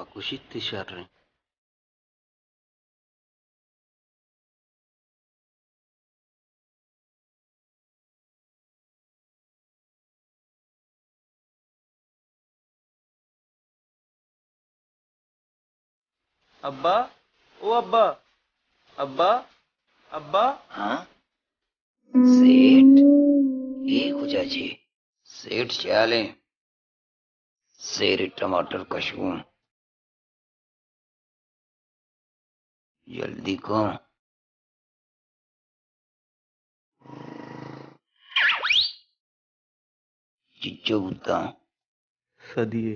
مکشیت تئی شریں۔ ابا، او ابا، ابا، ابا۔ ہاں؟ سیٹھ، اے کجا چے؟ سیٹھ چیالیں۔ سیرے ٹماٹر کشگوں۔ جلدی کن۔ چچو بوتاں؟ سدیے۔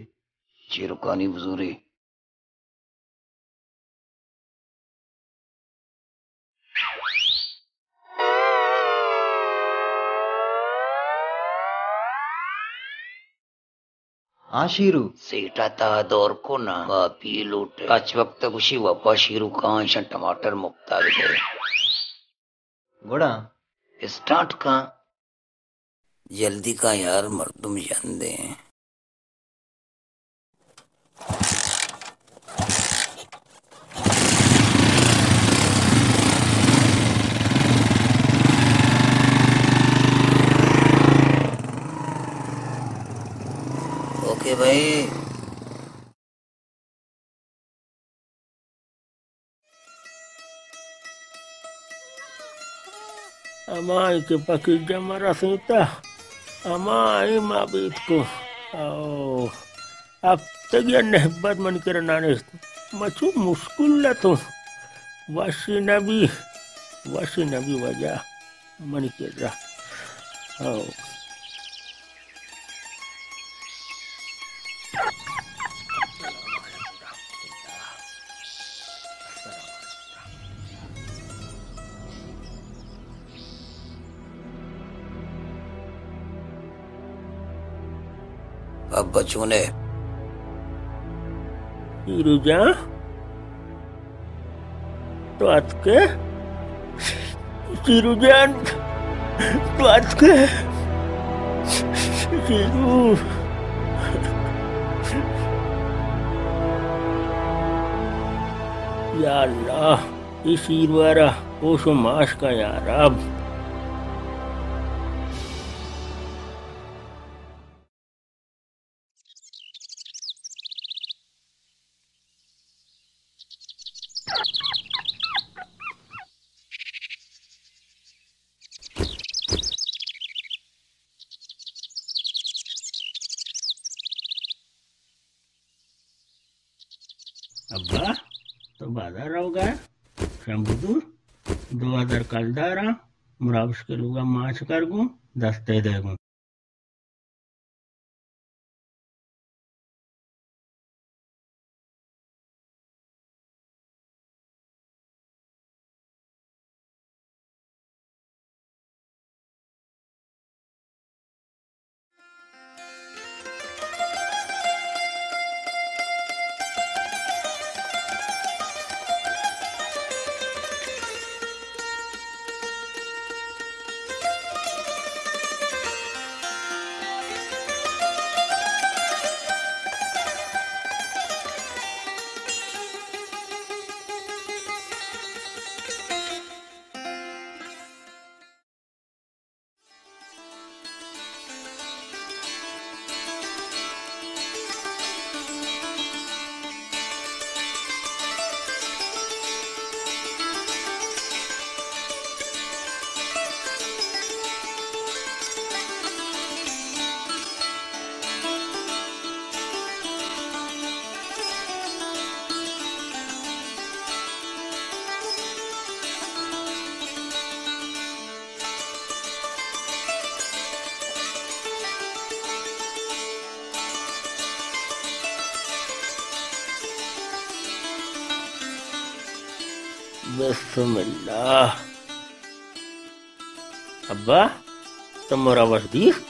چیرکانی بزورے۔ ہاں شیرو۔ سیٹا تا دور کو نا، کاپی لوٹ۔ کچ وقت گوشی وپا شیرو کاں ایشاں ٹماٹر مکتا بدے۔ گڑا؟ اسٹارٹ کاں۔ جلدی کاں یار، مردم ژندیں۔ اوکے بھائی۔ ہمائی کہ پکیجا مرسیتا، ہمائی ما بیت کو۔ او، ہفتگی نہبت من کرا نانست۔ ما چو مشکل اتوں۔ وشی نبی، وشی نبی وجہ۔ منی کرا۔ ہو۔ ابا چونے؟ شیرو جان، تو اتکے؟ شیرو جان، تو اتکے؟ شیرو۔ یا اللہ، اے شیرو ءَ را ہوش و ماش کن یا رب۔ ابا، تو بازار روگا؟ شمبو دور، دو ہزار کلداراں، مراوش کے لوگا ماچ کر گوں، دستے دے گوں۔ بسم اللہ۔ ابا، تو مورا وش دیست؟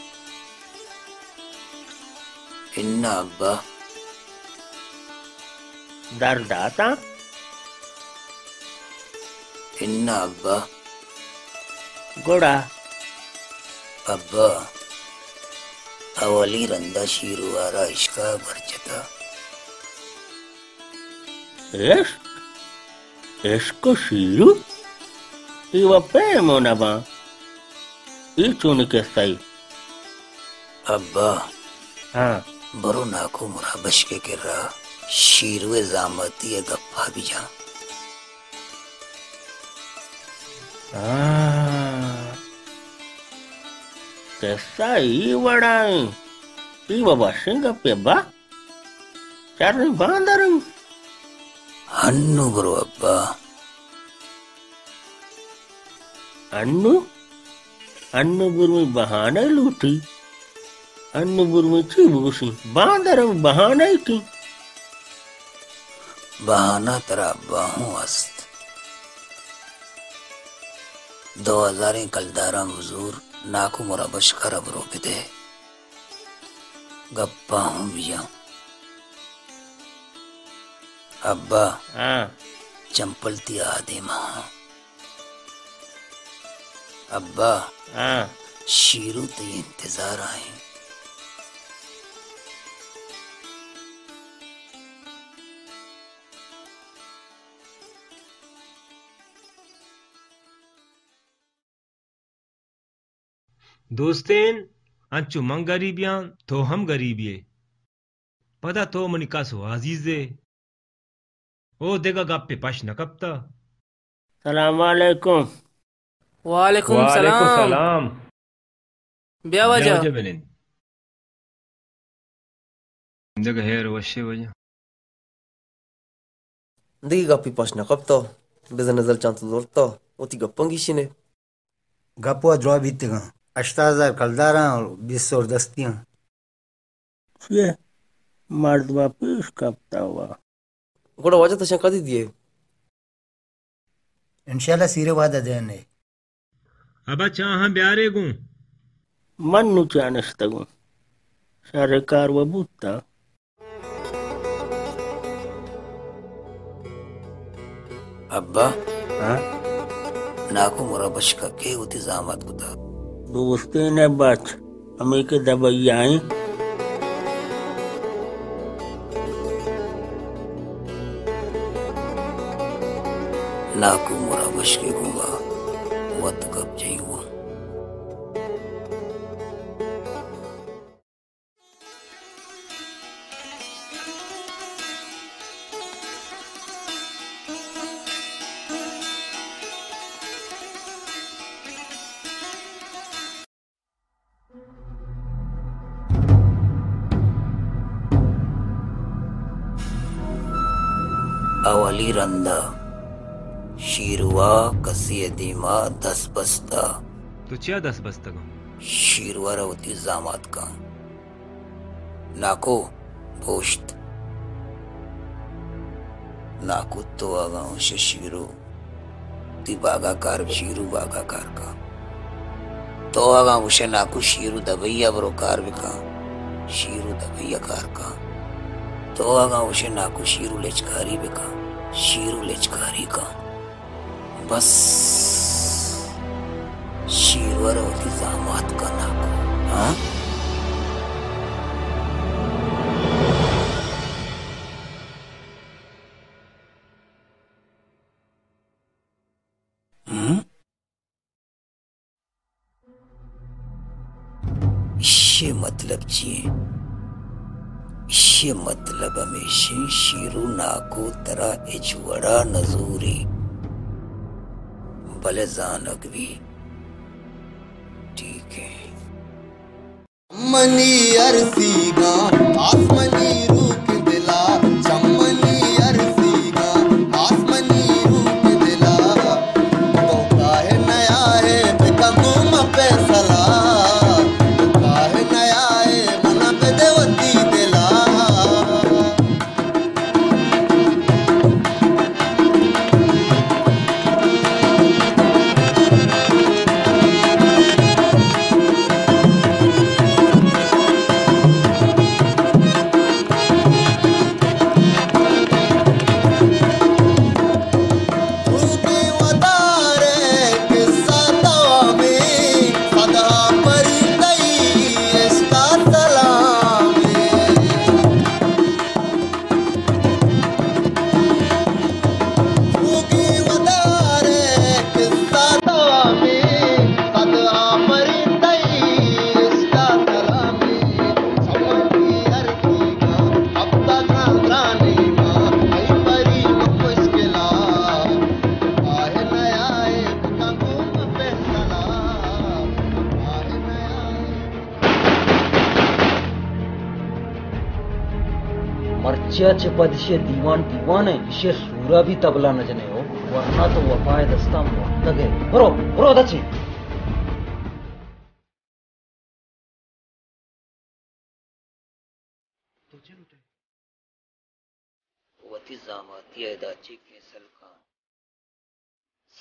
انا ابا۔ درد داتاں؟ انا ابا۔ گڑا؟ ابا، اولی رندا شیرو ءَ را اشکا برجتا۔ عشق؟ عشق و شیرو؟ ای و پیم و نباں۔ ای چونی قصہ ای؟ ابا، ہاں۔ برو ناکو مرابشک ء کرا شیرو ء زاماتی ء گپا بجاں۔ ہاں۔ قصہ ای وڑا ایں۔ ای و وشیں گپے ابا۔ چریں باندر ایں۔ ہنو برو ابا۔ انو؟ انو برمی بہانہ لوٹی؟ انو برمی چی بگوشی؟ باندر ہم بہانہ ای کی؟ بہانہ ترا ابا ہوں است۔ دو ہزاریں کلداراں بزور، ناکو مرابشک ء را برو بدے۔ گپا ہوں بیاں۔ ابا، ہاں۔ چمپل تی آدیم ہاں۔ ابا، ہاں۔ شیرو تئی انتظار آئیں۔ دوستین، انچو من گریبیاں، تو ہم گریبی ئے۔ پدا تو منی کس و عزیز ئے۔ او دگہ گپے پش نہ کپتہ۔ سلام علیکم۔ وعلیکم وعلیکم سلام۔ سلام۔ بیا واجہ۔ بیا واجہ بنند۔ دگہ ہیر وشے واجہ۔ دگہ گپی پش نہ کپتہ۔ بزن نزل چانت زورتہ۔ وتی گپاں گیشینے۔ گپ وا دراہ بیتگاں۔ ہشتاد ہزار کلداراں اور بیست سور دستیاں۔ چیئے؟ مردما پیش کپتہ وا۔ گڑا واجہ تشاں کدی دیئے؟ انشاءاللہ سیرے وعدہ دینے۔ ابا چاہاں بیارے گوں۔ من نوں چانشتگوں۔ شر کار و بوتہ۔ ابا، ہاں؟ ناکو مرابشک ء کے وتی زامات کتگ؟ دوستین ء بچ، ہمے کہ دبئی ء ایں۔ ناکو مرابشک ء گوما وت گپ جنگ بو۔ اولی رندا شیروا کسی ء دیما دست بستہ۔ تو چیا دست بستگاں؟ شیروا را وتی زامات کن۔ ناکو، پوشت۔ ناکو، تو اگاں ہوشے شیرو، تی باگا کار، شیرو باگا کار کن۔ تو اگاں ہوشے ناکو، شیرو دبئی ء برو کار بکن، شیرو دبئی ء کار کن۔ تو اگاں ہوشے ناکو، شیرو لچکاری بکن، شیرو لچکاری کن۔ بس، شیرو ء را وتی زامات کن ناکو، ہاں؟ ہم؟ ایشی ء مطلب چی انت؟ ایشی ء مطلب ہمیش انت، شیرو ناکو ترا ہچ وڑا نہ زوری، بلے زانگ بی۔ ٹھیک ہے۔ منی ارسیگاں آسمانی روک دلا، چمنی ارسیگاں آسمانی روک دلا۔ تو کاہ نیائے بکن گوں من فیصلہ، تو کاہ نیائے من بدے وتی دلا۔ چہ پد ایشی دیوان دیوان ء، ایشی سورا بھی تبلا نہ جنے ہو، ورنہ تو وفا ء دستاں مرتگ ئے۔ برو، برو ادا چی۔ تو چے لوٹ ئے؟ وتی زاماتی ء ادا چے کینسل کن؟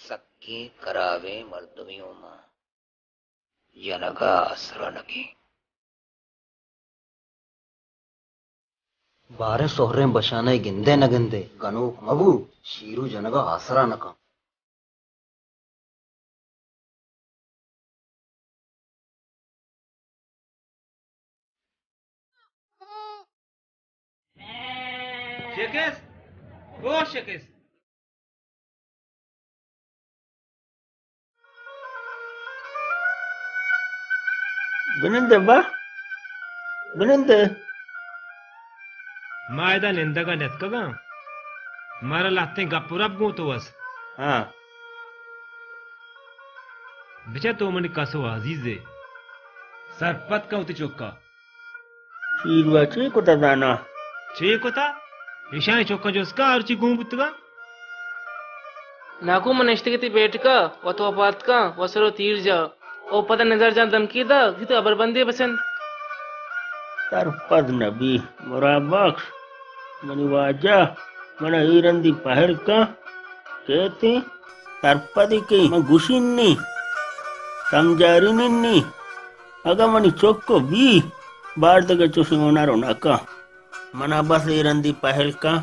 سکیں کرابیں مردمے اوں من، جنگ ء آسرا نہ کیں۔ باریں سہریں بشانہ ء گندئے نہ گندئے، گنوک مہ بو، شیرو جنگ ء آسرا نہ کن۔ شکست، او شکست۔ بنند ابا، بنند۔ ما ادا نندگ ء نیتکگاں، مارا لہتیں گپ و رپ گوں تو بس۔ ہاں۔ بچار تو منی کس و عزیزے، سرپد کن وتی چکا۔ شیروا چے کتا زانا؟ چے کتا؟ ایشانی چکاں جست کن ہرچی گون بوتگا۔ ناکو من نشتگی تئی بیٹکا، وت وپات کن، وسر و تیر جا، او پدا نزار جان دمکی دا کہ تو ہبر بندے بسند۔ سرپد نبی، مراد بخش، منی واجہ، منا اے رندی پہل کن، کیتیں سرپدی کئی، من گوشین نی، سمجھارین نی، اگاں منی چک بی، باردگہ چوشیں ہنر و نکن۔ منا بس اے رندی پہل کن۔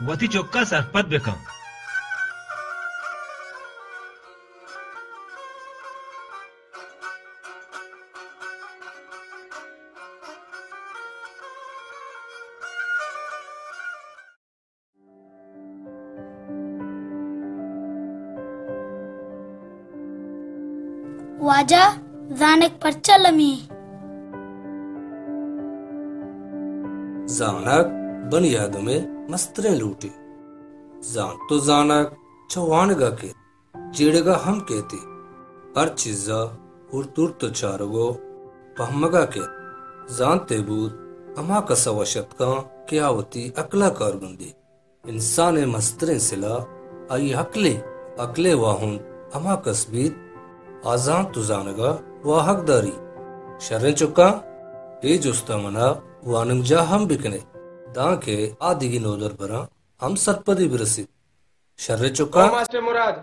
وتی چکا سرپد بکن۔ واجہ، زانگ پرچا لمی؟ زانگ بنی آدم ء مستریں لوٹے۔ زانت و زانگ چہ وانگ ء کیت، جیڑگ ء ہم کیت۔ ہر چیز ء ہورت ہورت ء چارگ و پہمگ ء کیت۔ زانت ء بود ہما کس ء وش اتکاں کہ آ وتی عقل ء کارگندی۔ انسان ء مستریں سلاہ آئی عقلے، عقل ء واہند ہما کس بیت، آ زانت و زانگ ء واہگ داری۔ شریں چکاں، اے جست ء منا وانگجاہ ہم بکنے، دانکہ آ دگہ نودربراں ہم سرپدی برسیت۔ شریں چکاں۔ او ماسٹر مراد!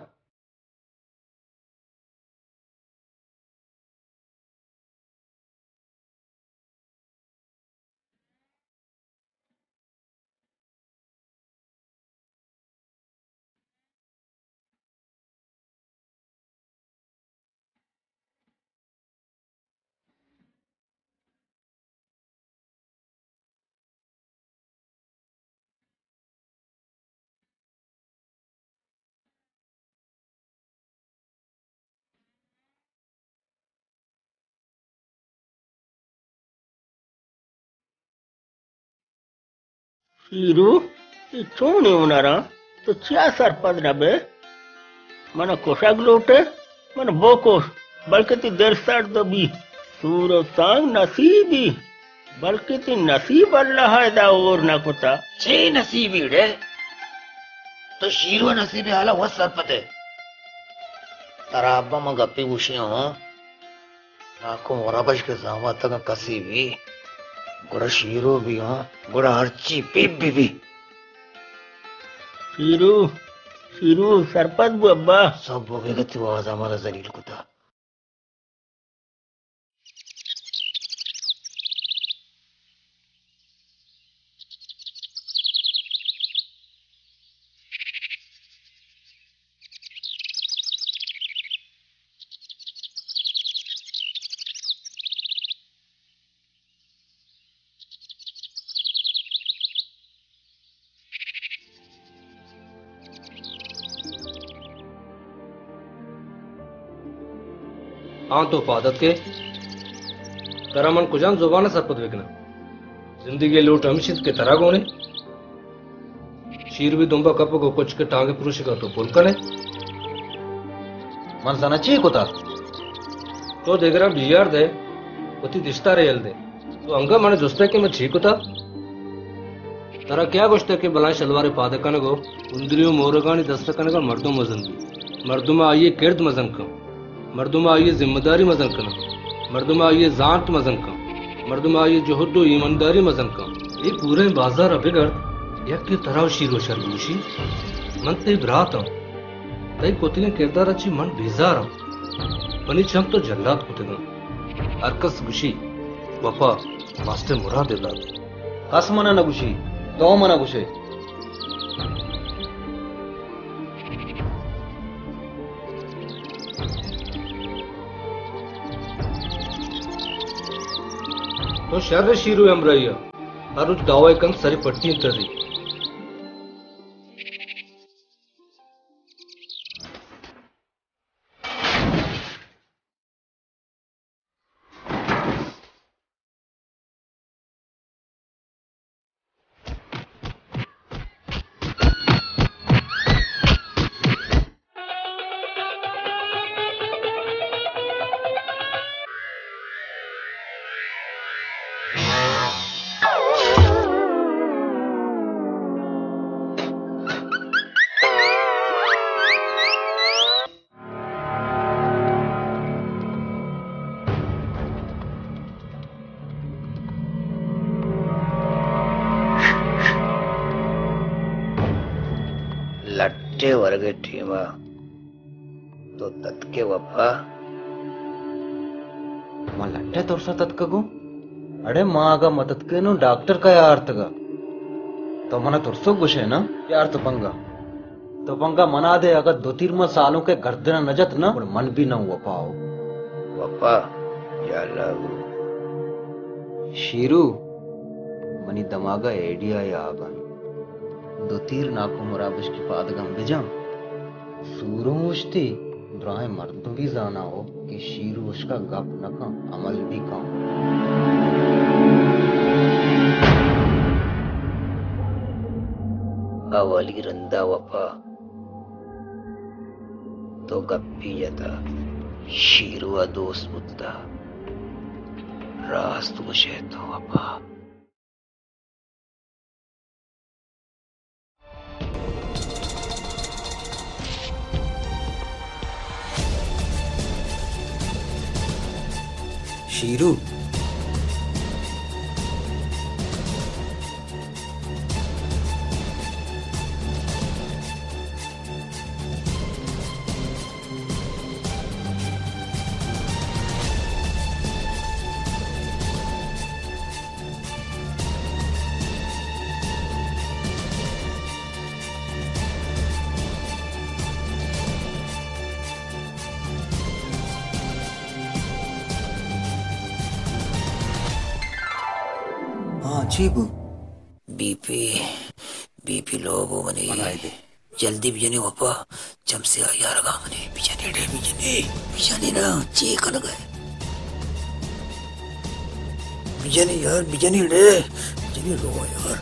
شیرو، اے چونیں ہنراں؟ تو چیا سرپد نہ بئے؟ من ء کشگ لوٹ ئے؟ من بکش، بلکیں تئی دل سرد بی۔ سور و سانگ نصیبی، بلکیں تئی نصیب اللہ ء ادا ہور نہ کتا۔ چے نصیبی ڑے؟ تو شیرو ء نصیب ء حالا وت سرپد ئے۔ ترا ابا من گپے گوشی ہوں۔ ناکو مرابش کہ زاماتگاں کسی بی، گڑا شیرو بی ہاں، گڑا ہرچی پیپ بی بی۔ شیرو، شیرو، سرپد بو ابا۔ سب بو بے گتی بابا زامانا ذلیل کتا۔ آں تو پاد اتکے، ترا من کجام زبان ء سرپد بکناں؟ زندگی ء لوٹ ہمیش انت کہ ترا گون انت۔ شیر بی دمبا کپگ و کچک ء ٹانگے پروشگ ء تو پل کن ئے۔ من زاناں چی کتا؟ تو دگراں بیار دئے، وتی دشتار ء یل دئے۔ تو انگہ من ء جست ئے کہ من چی کتا؟ ترا کیا گوشتہ کہ بلائیں شلوارے پاد کنگ و اندریو مورگانی دست کنگا مردم مزن بی؟ مردم آئیے کرد مزن کن۔ مردم آئیے ذمہ داری مزن کن۔ مردم آئیے زانت مزن کن۔ مردم آئیے جہد و ایمانداری مزن کن۔ اے پوریں بازار بگرد، یکے ترا و شیرو شر بگوشی۔ من تئی براتاں۔ تئی کتگیں کردارا چی من بیزاراں۔ منی چم تو جلات کتگاں۔ ہر کس گوشی، وپا ماسٹر مراد ء دات۔ کس منا نہ گوشی، تو منا گوشے۔ تو شر شیرو ہمراہی ء ہر روچ دعوی کن سر پٹی انت ری۔ لٹے ورگے ٹیما تو تتکے وپا؟ ما لٹے ترسا تتکگوں؟ اڑے ما اگا متتکے نوں ڈاکٹر کئے آرتگا؟ تو منا ترسوک گوشے نا؟ یار تپنگا۔ تپنگا منا دے، اگاں دو تیر من سالونکے گردنا نہ جت نا، گڑا من بھی نہ وپا ہو۔ وپا؟ یا اللہ گو۔ شیرو، منی دماغا ایڈیا یا آگا۔ دو تیر ناکو مرابش کی پادگم بجم۔ سوروں اوشتی، درائیں مردم بھی زانا ہو کہ شیرو اشکا گپ نہ کن، عمل بھی کن۔ اولی رندا وپا تو گپی جتا، شیرو ء دوست بوتا۔ راست گوشے تو وپا۔ شیرو۔ ہاں، چی بو؟ بی پی، بی پی لو بو منی۔ من آئی دے۔ جلدی بجنی وپا، چم سیاہی آرگا منی۔ بجنی ڑے، بجنی۔ بجنی نا، چی کنگا ئے؟ بجنی یار، بجنی ڑے۔ بجنی رو یار،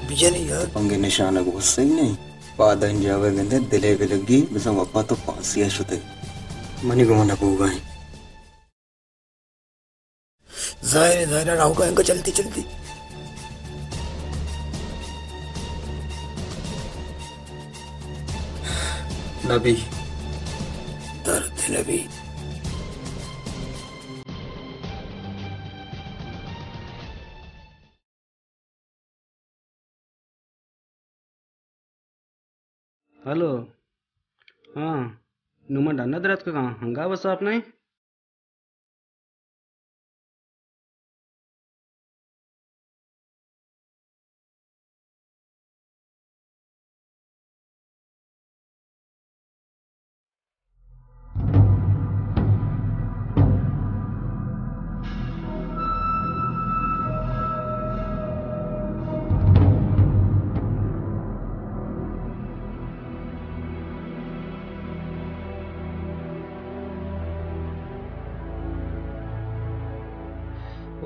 بجنی یار۔ پنگے نشانگ وسگ نہیں۔ پاد انجاوے گندے دلے بلگی، بزاں وپا تو پھانسی ء شتے۔ منی گمان نہ بوگا ایں۔ ظاہر ہے، ظاہر ہے، راہو کا انگا جلدی، جلدی۔ نبی۔ درد نبی۔ ہلو۔ ہاں، نوں من ڈن ء در اتکگاں، انگا وساپ نہ ایں؟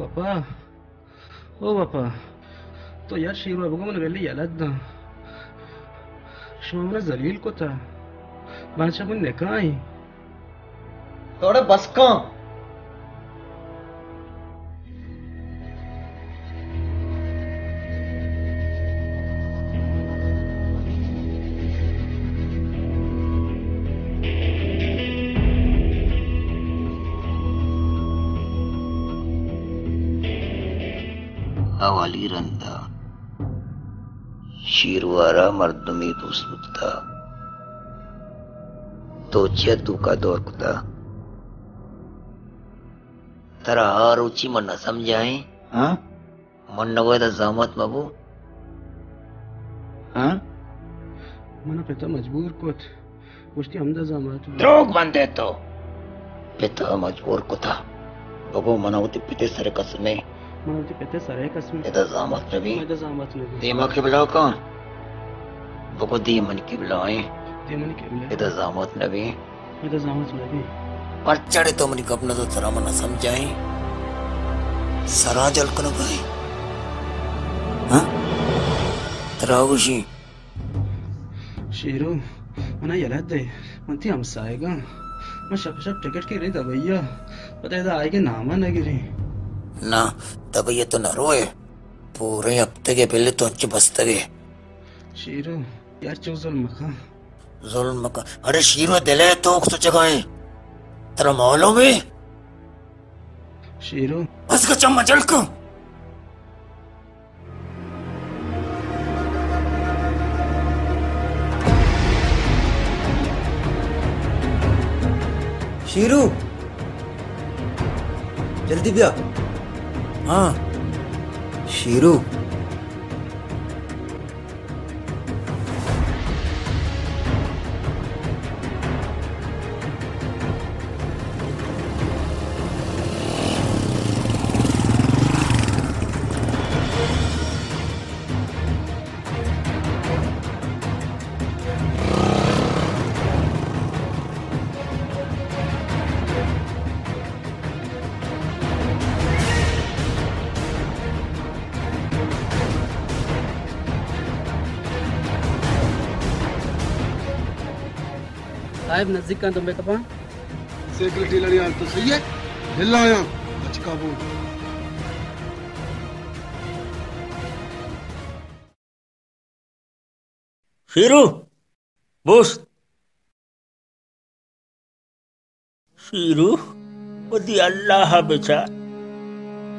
وپا، او وپا، تو یار شیرو ء بگو من ویلی یلہ داں۔ شما من ذلیل کتا۔ بانچا من نکائی۔ توڑے بس کن۔ والی رندا شیرو ءَ را مردمے دوست بوتہ۔ تو چیا توکا دور کتہ؟ ترا آ روچی من نہ سمجھائیں؟ ہاں؟ من نہ گوئے دا زامات مبو۔ ہاں؟ من پتا مجبور کت۔ گوشتی ہمدا زامات بی۔ دروگ بندے تو۔ پتا مجبور کتا۔ بگو منا وتی پتے سر قسمے۔ منا وتی پتے سر قسمے۔ ادا زامات نبی۔ ادا زامات نبی۔ دیما قبلہ کن۔ بگو دی منی قبلہ ایں۔ دی منی قبلہ۔ ادا زامات نبی۔ ادا زامات نبی۔ پرچاڑے تو منی گپ نہ تو ترا من نہ سمجھائیں۔ سرا جل کنگائیں۔ ہاں؟ ترا گوشی شیرو، منا یلہ دے، من تی ہمسایگاں۔ من شپ شپ ٹکٹ گریں دبئی ءَ، پدا ادا آئیگ ءِ نام ءَ نہ گریں۔ نہ، دبئی ءَ تو نہ روئے، پوریں ہپتگے بلے تو انچو بستگے۔ شیرو، یار چو ظلم مکن۔ ظلم مکن۔ اڑے شیرو، دل ءِ توک سچگائیں۔ ترا معلوم ہے؟ شیرو۔ بس کا چم جل کن۔ شیرو، جلدی بیا۔ ہاں۔ شیرو۔ صاحب، نزیک کن دمبے کپاں۔ سیکرٹری لڑیاں تو صحیح ہے، ڈھلا آیاں، بچکا بو۔ شیرو، بوشت۔ شیرو، وتی اللہ ءَ بچار۔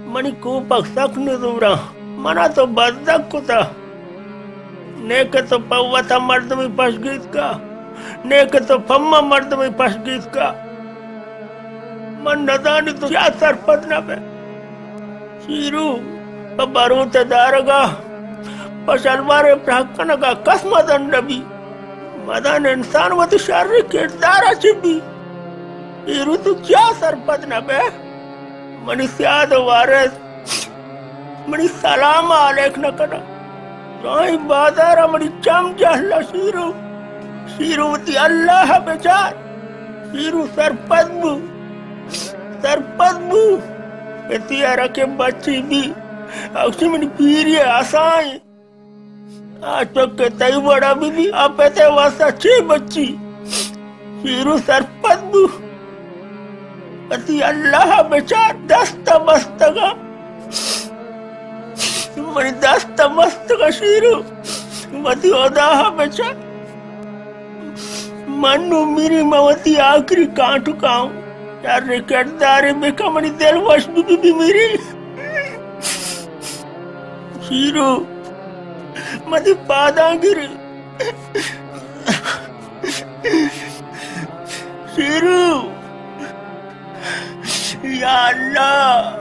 منی کوپگ سک نزوراں۔ منا تو بزگ کتہ۔ نے کہ تو پہ وتا مردمے پش گیتکا، نے کہ تو پہ ما مردمے پش گیتکا۔ من نزانی تو چیا سرپد نہ بئے۔ شیرو، پہ بروت ءِ دارگا، پہ شلوار ءِ پراہ کنگا کس مزن نبی۔ مزن انسان وتی شریں کردار ءَ چہ بی۔ شیرو، تو چیا سرپد نہ بئے؟ منی سیاد ءُ وارث، منی سلام ءَ علیک نہ کناں۔ درائیں بازار ءَ منی چم جہل ءَ۔ شیرو، شیرو، وتی اللہ ءَ بچار۔ شیرو، سرپد بو، سرپد بو۔ پتی ءَ را کہ بچی بی، اکشی منی پیری ءِ آسائیں۔ آ چک کہ تئی وڑا بہ بی، آ پت ءِ واستا چے بچی؟ شیرو، سرپد بو۔ وتی اللہ ءَ بچار، دست ءَ بستگاں۔ منی دست ءَ بستگاں شیرو۔ وتی ہدا ءَ بچار۔ من نوں میری، من وتی آخری کانٹکا اوں۔ شریں کردارے بکن، منی دل وش بہ بی، بہ میری۔ شیرو، منی پاداں گری۔ شیرو، یا اللہ۔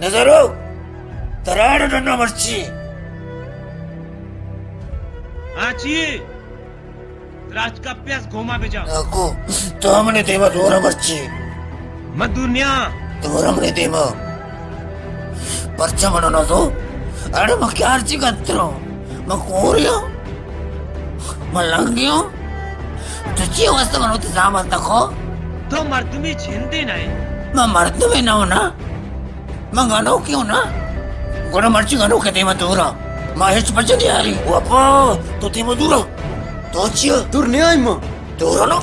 نظرو، تراڑ ڈنا مرچی۔ ہاں چی؟ دراج کا پیاس گوما بجا۔ ناکو، تو منی دیما دورا مرچی۔ من دور نیا۔ دورا منی دیما۔ پرچا منو نہ تو؟ اڑے من کیار چی گتروں؟ من کوریوں؟ من لنگیوں؟ تو چی واسطہ منو تی زامن تکو؟ تو مردمی جندے نہ ئے۔ من مردمے نہ ہوں نا۔ من گنوکے ہوں نا۔ گڑا مرچی گنوکے دیما دورا۔ ما ہچ پچ نیاری۔ وپا، تو دیما دورا۔ تو چیا؟ دور نیائی ما۔ دورا نا۔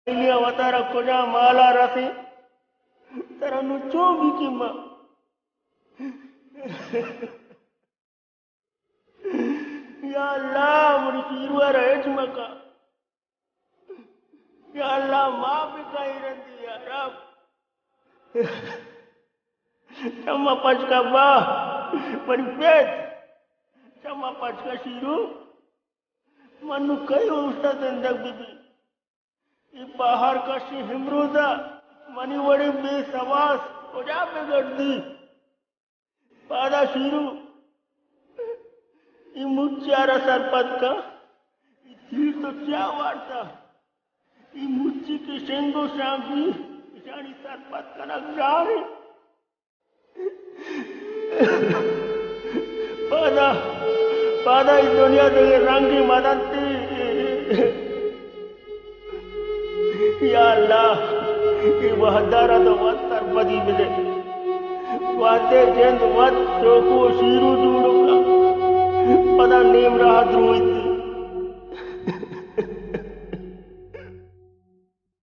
دنیا وتارا کجا مالا رسے، ترا نو چون بی کہ ما۔ یا اللہ، منی پیروا را ہچ مکا۔ یا اللہ، ما بکا رندی یا رب۔ چما پچکا با، منی پیت۔ چما پچکا شیرو۔ من نو کئی اوشتا زندگ ببی؟ اے پہار کشی ہمروزا منی وڑیں بے سواس کجا بگردی؟ پادا شیرو، اے مچی آرا سرپد کن۔ اے تیر تو چیا وارتا؟ اے مچی کہ شنگ و شانگی اشانی سرپد کنگ گران انت۔ پادا، پادا اے دنیا دگہ رنگے مہ دنت۔ یا اللہ، اے وہدارا تو وت سرپدی بدے۔ وہدے جند وت چوکو شیرو جوڑو کا۔ پدا نیم راہ درویت۔